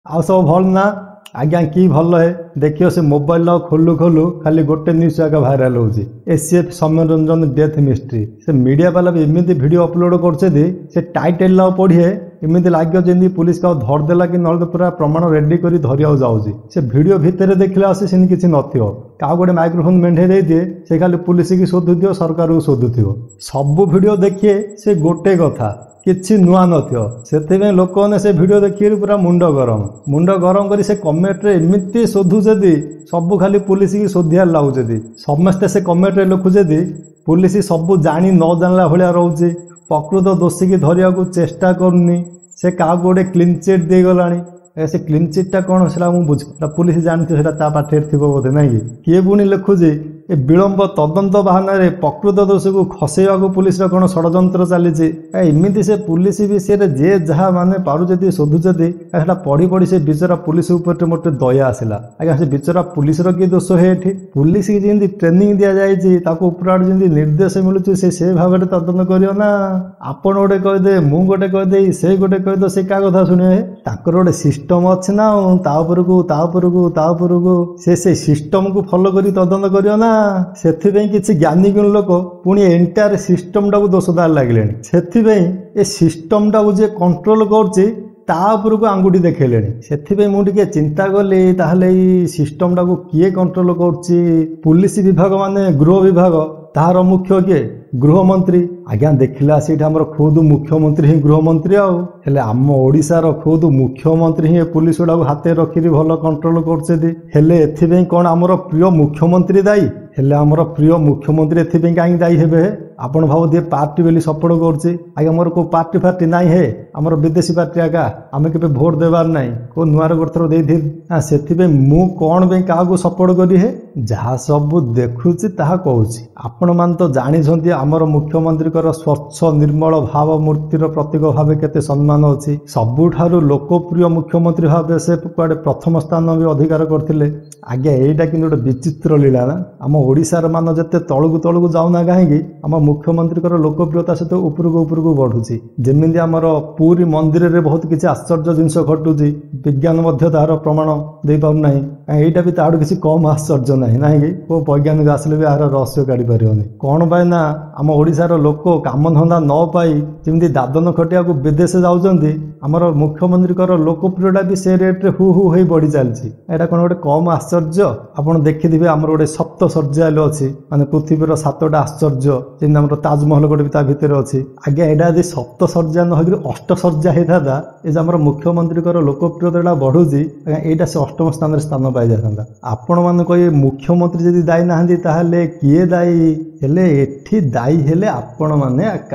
ଆଉ ସବୁ ଭଲ ନା ଆଜ୍ଞା? କି ଭଲ ହେ? ଦେଖିବ, ସେ ମୋବାଇଲ ଖୋଲୁ ଖୋଲୁ ଖାଲି ଗୋଟେ ନ୍ୟୁଜ୍ ଆଗ ଭାଇରାଲ ହେଉଛି, ଏସିଏଫ୍ ସୌମ୍ୟରଞ୍ଜନ ଡେଥ୍ ମିଷ୍ଟ୍ରି। ସେ ମିଡ଼ିଆ ବାଲା ବି ଏମିତି ଭିଡ଼ିଓ ଅପଲୋଡ଼ କରୁଛନ୍ତି, ସେ ଟାଇଟେଲ ଆଉ ପଢ଼ିଏ ଏମିତି ଲାଗିବ ଯେମିତି ପୁଲିସ କାହାକୁ ଧରିଦେଲା କି ନହେଲେ ପୁରା ପ୍ରମାଣ ରେଡି କରି ଧରିବାକୁ ଯାଉଛି। ସେ ଭିଡ଼ିଓ ଭିତରେ ଦେଖିଲେ ଆସି ସେମିତି କିଛି ନଥିବ। କାହାକୁ ଗୋଟେ ମାଇକ୍ରୋଫୋନ ମେଣ୍ଢେଇ ଦେଇଦିଏ, ସେ ଖାଲି ପୁଲିସକି ଶୋଧୁଥିବ, ସରକାରକୁ ଶୋଧୁଥିବ। ସବୁ ଭିଡ଼ିଓ ଦେଖିଏ ସେ ଗୋଟେ କଥା, କିଛି ନୂଆ ନଥିବ। ସେଥିପାଇଁ ଲୋକମାନେ ସେ ଭିଡ଼ିଓ ଦେଖିକରି ପୁରା ମୁଣ୍ଡ ଗରମ, ମୁଣ୍ଡ ଗରମ କରି ସେ କମେଣ୍ଟରେ ଏମିତି ଶୋଧୁଛନ୍ତି, ସବୁ ଖାଲି ପୁଲିସକି ଶୋଧିବାରେ ଲାଗୁଛନ୍ତି। ସମସ୍ତେ ସେ କମେଣ୍ଟରେ ଲେଖୁଛନ୍ତି, ପୁଲିସ ସବୁ ଜାଣି ନ ଜାଣିଲା ଭଳିଆ ରହୁଛି, ପ୍ରକୃତ ଦୋଷୀକି ଧରିବାକୁ ଚେଷ୍ଟା କରୁନି, ସେ କାହାକୁ ଗୋଟେ କ୍ଲିନ୍ ଚିଟ୍ ଦେଇଗଲାଣି। ସେ କ୍ଲିନ୍ ଚିଟ୍ଟା କ'ଣ ସେଟା ମୁଁ ବୁଝି, ପୁଲିସ ଜାଣିଥିବ, ସେଇଟା ତା ପାଠରେ ଥିବ ବୋଧେ, ନାଇଁ କି? କିଏ ପୁଣି ଲେଖୁଛି, ଏ ବିଳମ୍ବ ତଦନ୍ତ ବାହାନାରେ ପ୍ରକୃତ ଦୋଷୀକୁ ଖସେଇବାକୁ ପୁଲିସର କ'ଣ ଷଡ଼ଯନ୍ତ୍ର ଚାଲିଛି। ଏମିତି ସେ ପୁଲିସ ବିଷୟରେ ଯିଏ ଯାହା ମାନେ ପାରୁଛନ୍ତି ଶୋଧୁଛନ୍ତି। ସେଟା ପଢ଼ି ପଢ଼ି ସେ ବିଚରା ପୁଲିସ ଉପରେ ମୋତେ ଦୟା ଆସିଲା ଆଜ୍ଞା। ସେ ବିଚରା ପୁଲିସର କି ଦୋଷ ହେ ଏଠି? ପୁଲିସକି ଯେମିତି ଟ୍ରେନିଂ ଦିଆଯାଇଛି, ତାକୁ ଉପର ଆଡ଼ୁ ଯେମିତି ନିର୍ଦ୍ଦେଶ ମିଳୁଛି, ସେ ଭାବରେ ତଦନ୍ତ କରିବ ନା। ଆପଣ ଗୋଟେ କହିଦେ, ମୁଁ ଗୋଟେ କହିଦେଇ, ସେ ଗୋଟେ କହିଦେ, ସେ କାହା କଥା ଶୁଣିବେ? ତାଙ୍କର ଗୋଟେ ସିଷ୍ଟମ ଅଛି ନା ଆଉ, ତା ଉପରକୁ, ତା ଉପରକୁ, ତା ଉପରକୁ, ସେ ସେଇ ସିଷ୍ଟମକୁ ଫଲୋ କରି ତଦନ୍ତ କରିବ ନା। ସେଥିପାଇଁ କିଛି ଜ୍ଞାନୀ ଗୁଣ ଲୋକ ପୁଣି ଏଣ୍ଟାୟାର ସିଷ୍ଟମଟାକୁ ଦୋଷଦାର ଲାଗିଲେଣି। ସେଥିପାଇଁ ଏ ସିଷ୍ଟମଟାକୁ ଯିଏ କଣ୍ଟ୍ରୋଲ କରୁଛି ତା ଉପରକୁ ଆଙ୍ଗୁଠି ଦେଖେଇଲେଣି। ସେଥିପାଇଁ ମୁଁ ଟିକେ ଚିନ୍ତା କଲି, ତାହେଲେ ଏଇ ସିଷ୍ଟମଟାକୁ କିଏ କଣ୍ଟ୍ରୋଲ କରୁଛି? ପୁଲିସ ବିଭାଗ ମାନେ ଗୃହ ବିଭାଗ, ତାହାର ମୁଖ୍ୟ କିଏ? ଗୃହମନ୍ତ୍ରୀ ଆଜ୍ଞା। ଦେଖିଲା ସେଇଠି ଆମର ଖୁଦ ମୁଖ୍ୟମନ୍ତ୍ରୀ ହିଁ ଗୃହମନ୍ତ୍ରୀ ଆଉ। ହେଲେ ଆମ ଓଡ଼ିଶାର ଖୁଦ ମୁଖ୍ୟମନ୍ତ୍ରୀ ହିଁ ଏ ପୁଲିସ ଗୁଡ଼ାକୁ ହାତରେ ରଖିକି ଭଲ କଣ୍ଟ୍ରୋଲ କରୁଛନ୍ତି। ହେଲେ ଏଥିପାଇଁ କ'ଣ ଆମର ପ୍ରିୟ ମୁଖ୍ୟମନ୍ତ୍ରୀ ଦାୟୀ? ହେଲେ ଆମର ପ୍ରିୟ ମୁଖ୍ୟମନ୍ତ୍ରୀ ଏଥିପାଇଁ କାହିଁକି ଦାୟୀ ହେବେ? ଆପଣ ଭାବୁଥିବେ ପାର୍ଟି ବୋଲି ସପୋର୍ଟ କରୁଛି। ଆଜ୍ଞା, ମୋର କେଉଁ ପାର୍ଟି ଫାର୍ଟି ନାହିଁ ହେ, ଆମର ବିଦେଶୀ ପାର୍ଟି ଆଗା, ଆମେ କେବେ ଭୋଟ ଦେବାର ନାହିଁ। କେଉଁ ନୂଆର ଗୋଟେ ଥର ଦେଇଥିଲି। ସେଥିପାଇଁ ମୁଁ କ'ଣ ପାଇଁ କାହାକୁ ସପୋର୍ଟ କରି ହେ? ଯାହା ସବୁ ଦେଖୁଛି ତାହା କହୁଛି। ଆପଣମାନେ ତ ଜାଣିଛନ୍ତି ଆମର ମୁଖ୍ୟମନ୍ତ୍ରୀଙ୍କର ସ୍ୱଚ୍ଛ ନିର୍ମଳ ଭାବମୂର୍ତ୍ତିର ପ୍ରତୀକ ଭାବେ କେତେ ସମ୍ମାନ ଅଛି। ସବୁଠାରୁ ଲୋକପ୍ରିୟ ମୁଖ୍ୟମନ୍ତ୍ରୀ ଭାବେ ସେ କୁଆଡ଼େ ପ୍ରଥମ ସ୍ଥାନ ବି ଅଧିକାର କରିଥିଲେ। ଆଜ୍ଞା, ଏଇଟା କିନ୍ତୁ ଗୋଟେ ବିଚିତ୍ର ଲୀଳା ନା? ଆମ ଓଡ଼ିଶାର ମାନ ଯେତେ ତଳକୁ ତଳକୁ ଯାଉନା କାହିଁକି, ଆମ ମୁଖ୍ୟମନ୍ତ୍ରୀଙ୍କର ଲୋକପ୍ରିୟତା ସହିତ ଉପରକୁ ଉପରକୁ ବଢୁଛି। ଯେମିତି ଆମର ପୁରୀ ମନ୍ଦିରରେ ବହୁତ କିଛି ଆଶ୍ଚର୍ଯ୍ୟ ଜିନିଷ ଘଟୁଛି, ବିଜ୍ଞାନ ମଧ୍ୟ ତାହାର ପ୍ରମାଣ ଦେଇପାରୁନାହିଁ। ଏଇଟା ବି ତାଠୁ କିଛି କମ୍ ଆଶ୍ଚର୍ଯ୍ୟ ନାହିଁ, ନାହିଁକି? କେଉଁ ବୈଜ୍ଞାନିକ ଆସିଲେ ବି ଏହାର ରହସ୍ୟ କାଢ଼ିପାରିବନି। କ'ଣ ପାଇଁ ନା ଆମ ଓଡ଼ିଶାର ଲୋକ କାମଧନ୍ଦା ନ ପାଇ ଯେମିତି ଦାଦନ ଖଟିବାକୁ ବିଦେଶ ଯାଉଛନ୍ତି, ଆମର ମୁଖ୍ୟମନ୍ତ୍ରୀଙ୍କର ଲୋକପ୍ରିୟତା ବି ସେ ରେଟ୍ରେ ହୁ ହୁ ହେଇ ବଢ଼ି ଚାଲିଛି। ଏଇଟା କ'ଣ ଗୋଟେ କମ୍ ଆଶ୍ଚର୍ଯ୍ୟ? ଆପଣ ଦେଖିଥିବେ ଆମର ଗୋଟେ ସପ୍ତ ଶର୍ଯ୍ୟାଲୟ ଅଛି, ମାନେ ପୃଥିବୀର 7ଟା ଆଶ୍ଚର୍ଯ୍ୟ, ଯେମିତି ଆମର ତାଜମହଲ ଗୋଟେ ବି ତା ଭିତରେ ଅଛି। ଆଜ୍ଞା, ଏଇଟା ଯଦି ସପ୍ତ ଶର୍ଯ୍ୟା ନ ହେଇକରି ଅଷ୍ଟ ଶର୍ଯ୍ୟା ହେଇଥାନ୍ତା, ଏ ଯେ ଆମର ମୁଖ୍ୟମନ୍ତ୍ରୀଙ୍କର ଲୋକପ୍ରିୟତାଟା ବଢୁଛି ଆଜ୍ଞା, ଏଇଟା ସେ ଅଷ୍ଟମ ସ୍ଥାନରେ ସ୍ଥାନ ପାଇଯାଇଥାନ୍ତା। ଆପଣମାନେ କହିବେ, ମୁଖ୍ୟମନ୍ତ୍ରୀ ଯଦି ଦାୟୀ ନାହାନ୍ତି ତାହେଲେ କିଏ ଦାୟୀ? ହେଲେ ଏଠି ଦାୟୀ ହେଲେ ଆପଣମାନେ।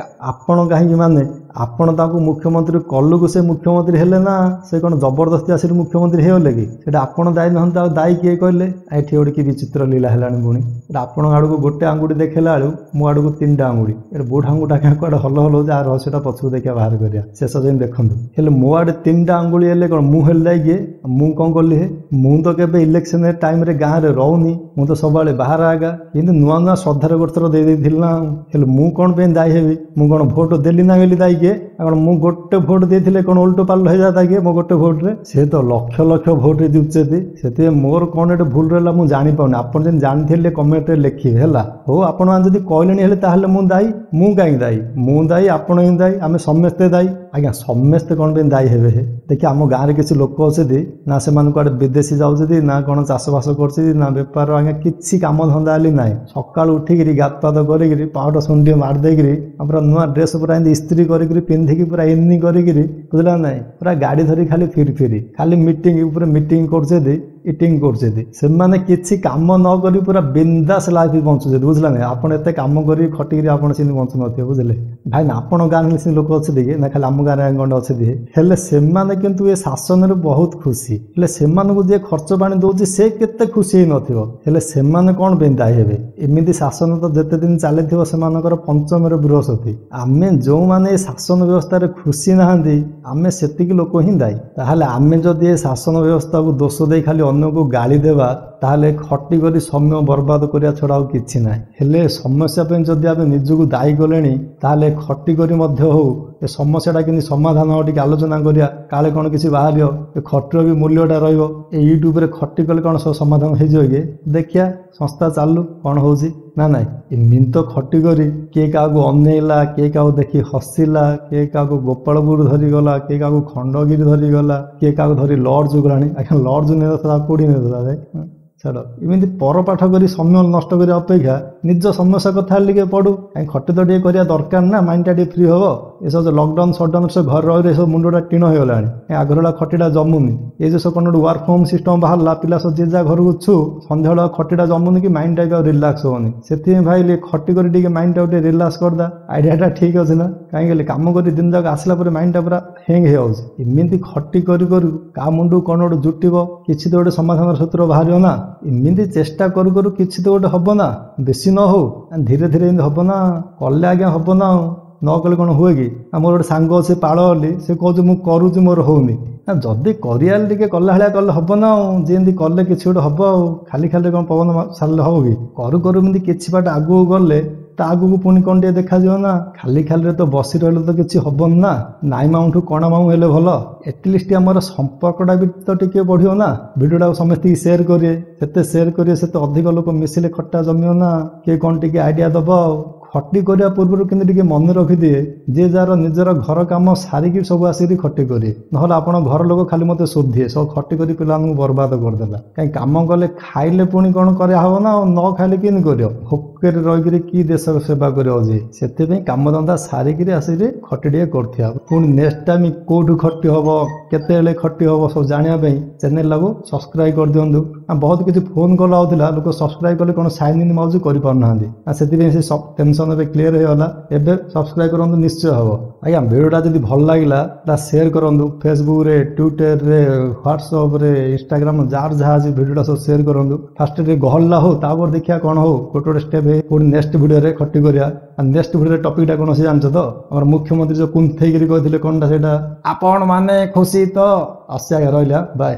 ଆପଣ କାହିଁକି ମାନେ ଆପଣ ତାଙ୍କୁ ମୁଖ୍ୟମନ୍ତ୍ରୀ କଲୁକୁ ସେ ମୁଖ୍ୟମନ୍ତ୍ରୀ ହେଲେ ନା, ସେ କ'ଣ ଜବରଦସ୍ତି ଆସିକି ମୁଖ୍ୟମନ୍ତ୍ରୀ ହେଇଗଲେ କି? ସେଇଟା ଆପଣ ଦାୟୀ ନୁହନ୍ତି ଆଉ ଦାୟୀ କିଏ କହିଲେ? ଏଠି ଗୋଟେ କି ବିଚିତ୍ର ଲୀଳା ହେଲାଣି ପୁଣି। ଏଇଟା ଆପଣଙ୍କ ଆଡ଼କୁ ଗୋଟେ ଆଙ୍ଗୁଠି ଦେଖେଇଲା ବେଳକୁ ମୋ ଆଡ଼କୁ 3ଟା ଆଙ୍ଗୁଳି। ଏଟା ବୁଢ଼ା ଆଙ୍ଗୁଠା କାହିଁ କୁଆଡ଼େ ହଲ ହଲ ହେଉଛି, ଆଉ ରହସ୍ୟଟା ପଛକୁ ଦେଖିବା, ବାହାର କରିବା, ଶେଷ ଯାଏଁ ଦେଖନ୍ତୁ। ହେଲେ ମୋ ଆଡ଼େ 3ଟା ଆଙ୍ଗୁଳି ହେଲେ କ'ଣ ମୁଁ ହେଲେ ଦାୟୀ କିଏ? ମୁଁ କ'ଣ କଲି ହେ? ମୁଁ ତ କେବେ ଇଲେକ୍ସନ ଟାଇମରେ ଗାଁରେ ରହୁନି, ମୁଁ ତ ସବୁବେଳେ ବାହାର ଆଗା। କିନ୍ତୁ ନୂଆ ନୂଆ ଶ୍ରଦ୍ଧାରେ ଗୋଟେ ଥର ଦେଇ ଦେଇଥିଲି ନା। ହେଲେ ମୁଁ କ'ଣ ପାଇଁ ଦାୟୀ ହେବି? ମୁଁ କ'ଣ ଭୋଟ ଦେଲି ନା ବୋଲି ଦାୟୀ କିଏ? କ'ଣ ମୁଁ ଗୋଟେ ଭୋଟ ଦେଇଥିଲେ କ'ଣ ଓଲଟୋ ପାଲଟ ହେଇଯାନ୍ତା କିଏ ମୋ ଗୋଟେ ଭୋଟରେ? ସେ ତ ଲକ୍ଷ ଲକ୍ଷ ଭୋଟରେ ଜିତୁଛନ୍ତି। ସେଥିପାଇଁ ମୋର କ'ଣ ଏଠି ଭୁଲ ରହିଲା ମୁଁ ଜାଣିପାରୁନି। ଆପଣ ଯେମିତି ଜାଣିଥିଲେ କମେଣ୍ଟରେ ଲେଖିବେ, ହେଲା? ହଉ, ଆପଣମାନେ ଯଦି କହିଲେଣି ହେଲେ ତାହେଲେ ମୁଁ ଦାୟୀ। ମୁଁ କାହିଁକି ଦାୟୀ? ମୁଁ ଦାୟୀ, ଆପଣ ହିଁ ଦାୟୀ, ଆମେ ସମସ୍ତେ ଦାୟୀ। ଆଜ୍ଞା, ସମସ୍ତେ କ'ଣ ପାଇଁ ଦାୟୀ ହେବେ ହେ? ଦେଖି, ଆମ ଗାଁରେ କିଛି ଲୋକ ଅଛନ୍ତି ନା, ସେମାନେ କୁଆଡ଼େ ବିଦେଶୀ ଯାଉଛନ୍ତି ନା କ'ଣ ଚାଷବାସ କରୁଛନ୍ତି ନା ବେପାର, ଆଜ୍ଞା କିଛି କାମ ଧନ୍ଦା ହେଲେ ନାହିଁ। ସକାଳୁ ଉଠିକିରି ଗାଧପାଦ କରିକିରି ପାଉଡର ଶୁଣ୍ଢି ମାରି ଦେଇକିରି ପୁରା ନୂଆ ଡ୍ରେସ୍ ପୁରା ଏମିତି ଇସ୍ତ୍ରୀ କରିକିରି ପିନ୍ଧିକି ପୁରା ଏନି କରିକିରି, ବୁଝିଲା ନାଇଁ, ପୁରା ଗାଡ଼ି ଧରି ଖାଲି ଫିରି ଫିରି ଖାଲି ମିଟିଂ ଉପରେ ମିଟିଂ କରୁଛନ୍ତି, ଇଟିଂ କରୁଛନ୍ତି। ସେମାନେ କିଛି କାମ ନ କରି ପୁରା ବିନ୍ଦାସ ଲାଇଫ୍ ବଞ୍ଚୁଛନ୍ତି, ବୁଝିଲା ନାଇଁ? ଆପଣ ଏତେ କାମ କରି ଖଟିକିରି ଆପଣ ସେମିତି ବଞ୍ଚୁନଥିବେ, ବୁଝିଲେ ଭାଇ ନା? ଆପଣ ଗାଁରେ ସେମିତି ଲୋକ ଅଛନ୍ତି କି ନା ଖାଲି ଆମ ଗାଁରେ ଗଣ୍ଡେ ଅଛନ୍ତି? ହେଲେ ସେମାନେ କିନ୍ତୁ ଏ ଶାସନରେ ବହୁତ ଖୁସି। ହେଲେ ସେମାନଙ୍କୁ ଯିଏ ଖର୍ଚ୍ଚ ପାଣି ଦଉଛି ସେ କେତେ ଖୁସି ହେଇନଥିବ। ହେଲେ ସେମାନେ କ'ଣ ପାଇଁ ଦାୟୀ ହେବେ? ଏମିତି ଶାସନ ତ ଯେତେ ଦିନ ଚାଲିଥିବ ସେମାନଙ୍କର ପଞ୍ଚମରେ ବୃହସ୍ପତି। ଆମେ ଯେଉଁମାନେ ଏ ଶାସନ ବ୍ୟବସ୍ଥାରେ ଖୁସି ନାହାନ୍ତି, ଆମେ ସେତିକି ଲୋକ ହିଁ ଦାୟୀ। ତାହେଲେ ଆମେ ଯଦି ଏ ଶାସନ ବ୍ୟବସ୍ଥାକୁ ଦୋଷ ଦେଇ ଖାଲି ଅନ୍ୟକୁ ଗାଳି ଦେବା, ତାହେଲେ ଖଟି କରି ସମୟ ବର୍ବାଦ କରିବା ଛଡ଼ା ଆଉ କିଛି ନାହିଁ। ହେଲେ ସମସ୍ୟା ପାଇଁ ଯଦି ଆମେ ନିଜକୁ ଦାୟୀ କଲେଣି, ତାହେଲେ ଖଟି କରି ମଧ୍ୟ ହଉ ଏ ସମସ୍ୟାଟା କେମିତି ସମାଧାନ ହବ ଟିକେ ଆଲୋଚନା କରିବା, କାଳେ କ'ଣ କିଛି ବାହାରିବ, ଏ ଖଟିର ବି ମୂଲ୍ୟଟା ରହିବ। ଏ ୟୁଟ୍ୟୁବରେ ଖଟି କଲେ କ'ଣ ସବୁ ସମାଧାନ ହେଇଯିବ କି? ଦେଖିବା, ସଂସ୍ଥା ଚାଲୁ, କ'ଣ ହେଉଛି ନା ନାଇଁ। ଏମିତି ତ ଖଟି କରି କିଏ କାହାକୁ ଅନେଇଲା, କିଏ କାହାକୁ ଦେଖି ହସିଲା, କିଏ କାହାକୁ ଗୋପାଳପୁର ଧରିଗଲା, କିଏ କାହାକୁ ଖଣ୍ଡଗିରି ଧରିଗଲା, କିଏ କାହାକୁ ଧରି ଲର୍ଜ ଗଲାଣି। ଆଜ୍ଞା, ଲର୍ଜ ନେଇନଥିଲା, କୋଉଠି ନେଇଥିଲା? ଛାଡ଼, ଏମିତି ପରପାଠ କରି ସମୟ ନଷ୍ଟ କରିବା ଅପେକ୍ଷା ନିଜ ସମସ୍ୟା କଥା ଟିକେ ପଡ଼ୁ। କାହିଁ ଖଟି ତ ଟିକେ କରିବା ଦରକାର ନା, ମାଇଣ୍ଡଟା ଟିକେ ଫ୍ରି ହେବ। ଏସବୁ ଲକଡାଉନ୍ ସଟଡାଉନ୍ ସବୁ ଘରେ ରହି ସବୁ ମୁଣ୍ଡଟା ଟିଣ ହେଇଗଲାଣି, ଆଗରୁ ଖଟିଟା ଜମୁନି। ଏ ଯେଉଁ ସବୁ କ'ଣ ଗୋଟେ ୱାର୍କ ଫ୍ରମ୍ ସିଷ୍ଟମ୍ ବାହାରିଲା, ପିଲା ସବୁ ଯିଏ ଯାହା ଘରକୁ ଛୁ, ସନ୍ଧ୍ୟାବେଳ ଖଟିଟା ଜମୁନି କି ମାଇଣ୍ଡଟା ବି ଆଉ ରିଲାକ୍ସ ହେଉନି। ସେଥିପାଇଁ ଭାଇଲି ଖଟି କରି ଟିକେ ମାଇଣ୍ଡଟା ଟିକେ ରିଲାକ୍ସ କରିଦା। ଆଇଡ଼ିଆଟା ଠିକ୍ ଅଛି ନା? କାହିଁକି କାମ କରି ଦିନ ଯାକ ଆସିଲା ପରେ ମାଇଣ୍ଡଟା ପୁରା ହ୍ୟାଙ୍ଗ ହେଇଯାଉଛି। ଏମିତି ଖଟି କରି କରୁ କାହା ମୁଣ୍ଡକୁ କ'ଣ ଗୋଟେ ଜୁଟିବ, କିଛି ତ ଗୋଟେ ସମାଧାନର ସୂତ୍ର ବାହାରିବ ନା। ଏମିତି ଚେଷ୍ଟା କରୁ କରୁ କିଛି ତ ଗୋଟେ ହବ ନା, ବେଶୀ ନ ହଉ ଧୀରେ ଧୀରେ ଏମିତି ହବ ନା। କଲେ ଆଜ୍ଞା ହବ ନା, ଆଉ ନ କଲେ କ'ଣ ହୁଏ କି? ଆମର ଗୋଟେ ସାଙ୍ଗ ଅଛି ପାଳ ବୋଲି, ସେ କହୁଛି ମୁଁ କରୁଛି ମୋର ହଉନି। ନା, ଯଦି କରିବା ଟିକେ କଲା ଭଳିଆ କଲେ ହବ ନା, ଆଉ ଯେମିତି କଲେ କିଛି ଗୋଟେ ହବ। ଆଉ ଖାଲି ଖାଲି କ'ଣ ପବନ ସାରିଲେ ହବ କି? କରୁ କରୁ ଏମିତି କିଛି ବାଟ ଆଗକୁ ଗଲେ ତା ଆଗକୁ ପୁଣି କ'ଣ ଟିକେ ଦେଖାଯିବ ନା। ଖାଲି ଖାଲିରେ ତ ବସି ରହିଲେ ତ କିଛି ହବନି ନା। ନାଇଁ ମାଉଁଠୁ କଣା ମାଉଁ ହେଲେ ଭଲ, ଆଟଲିଷ୍ଟ ଆମର ସମ୍ପର୍କଟା ବି ତ ଟିକେ ବଢ଼ିବ ନା। ଭିଡ଼ିଓଟାକୁ ସମସ୍ତଙ୍କୁ ସେୟାର କରିବେ, ସେତେ ସେୟାର କରିବେ ସେତେ ଅଧିକ ଲୋକ ମିଶିଲେ ଖଟା ଜମିବ ନା, କିଏ କ'ଣ ଟିକେ ଆଇଡ଼ିଆ ଦେବ। ଆଉ ଖଟି କରିବା ପୂର୍ବରୁ କିନ୍ତୁ ଟିକେ ମନେ ରଖିଦିଏ, ଯିଏ ଯାହାର ନିଜର ଘର କାମ ସାରିକି ସବୁ ଆସିକି ଖଟି କରିବେ, ନହେଲେ ଆପଣ ଘର ଲୋକ ଖାଲି ମୋତେ ଶୋଧିଏ, ସବୁ ଖଟି କରି ପିଲାମାନଙ୍କୁ ବର୍ବାଦ କରିଦେଲା। କାହିଁ କାମ କଲେ ଖାଇଲେ ପୁଣି କ'ଣ କରିବା ହବ ନା, ଆଉ ନ ଖାଇଲେ କେମିତି କରିବ? ଭୋକରେ ରହିକିରି କି ଦେଶର ସେବା କରିବ ଯେ? ସେଥିପାଇଁ କାମଧନ୍ଦା ସାରିକିରି ଆସିକି ଖଟି ଟିକେ କରୁଥିବା। ପୁଣି ନେକ୍ସଟ ଟାଇମ୍ କୋଉଠୁ ଖଟି ହବ, କେତେବେଳେ ଖଟି ହବ, ସବୁ ଜାଣିବା ପାଇଁ ଚ୍ୟାନେଲଟାକୁ ସବସ୍କ୍ରାଇବ କରିଦିଅନ୍ତୁ। ବହୁତ କିଛି ଫୋନ୍ କଲ୍ ଆଉଥିଲା, ଲୋକ ସବସ୍କ୍ରାଇବ କଲେ କ'ଣ ସାଇନ୍ ଇନ୍ ମାରୁଛି, କରିପାରୁନାହାନ୍ତି। ସେଥିପାଇଁ ସେ ଟେନସନ୍ ଏବେ କ୍ଲିୟର ହେଇଗଲା। ଏବେ ସବସ୍କ୍ରାଇବ କରନ୍ତୁ, ନିଶ୍ଚୟ ହବ। ଆଜ୍ଞା, ଭିଡ଼ିଓଟା ଯଦି ଭଲ ଲାଗିଲା ତା ସେୟାର କରନ୍ତୁ ଫେସବୁକରେ, ଟ୍ୱିଟରରେ, ହ୍ୱାଟ୍ସଆପରେ, ଇନଷ୍ଟାଗ୍ରାମ, ଯାହାର ଯାହା ଅଛି ଭିଡ଼ିଓଟା ସବୁ ସେୟାର କରନ୍ତୁ। ଫାଷ୍ଟ ଟିକେ ଗହଳିଲା ହଉ, ତାପରେ ଦେଖିବା କ'ଣ ହଉ, ଗୋଟେ ଗୋଟେ ଷ୍ଟେପ୍ ହେଇ ପୁଣି ନେକ୍ସଟ ଭିଡ଼ିଓରେ ଖଟି କରିବା। ଆଉ ନେକ୍ସଟ ଭିଡ଼ିଓରେ ଟପିକଟା କ'ଣ ସେ ଜାଣିଛ ତ? ଆମର ମୁଖ୍ୟମନ୍ତ୍ରୀ ଯେଉଁ କୁନ୍ଥେଇକିରି କହିଥିଲେ କ'ଣଟା ସେଇଟା, ଆପଣ ମାନେ ଖୁସି ତ? ଆସି ଆଜ୍ଞା, ରହିଲା, ବାଏ।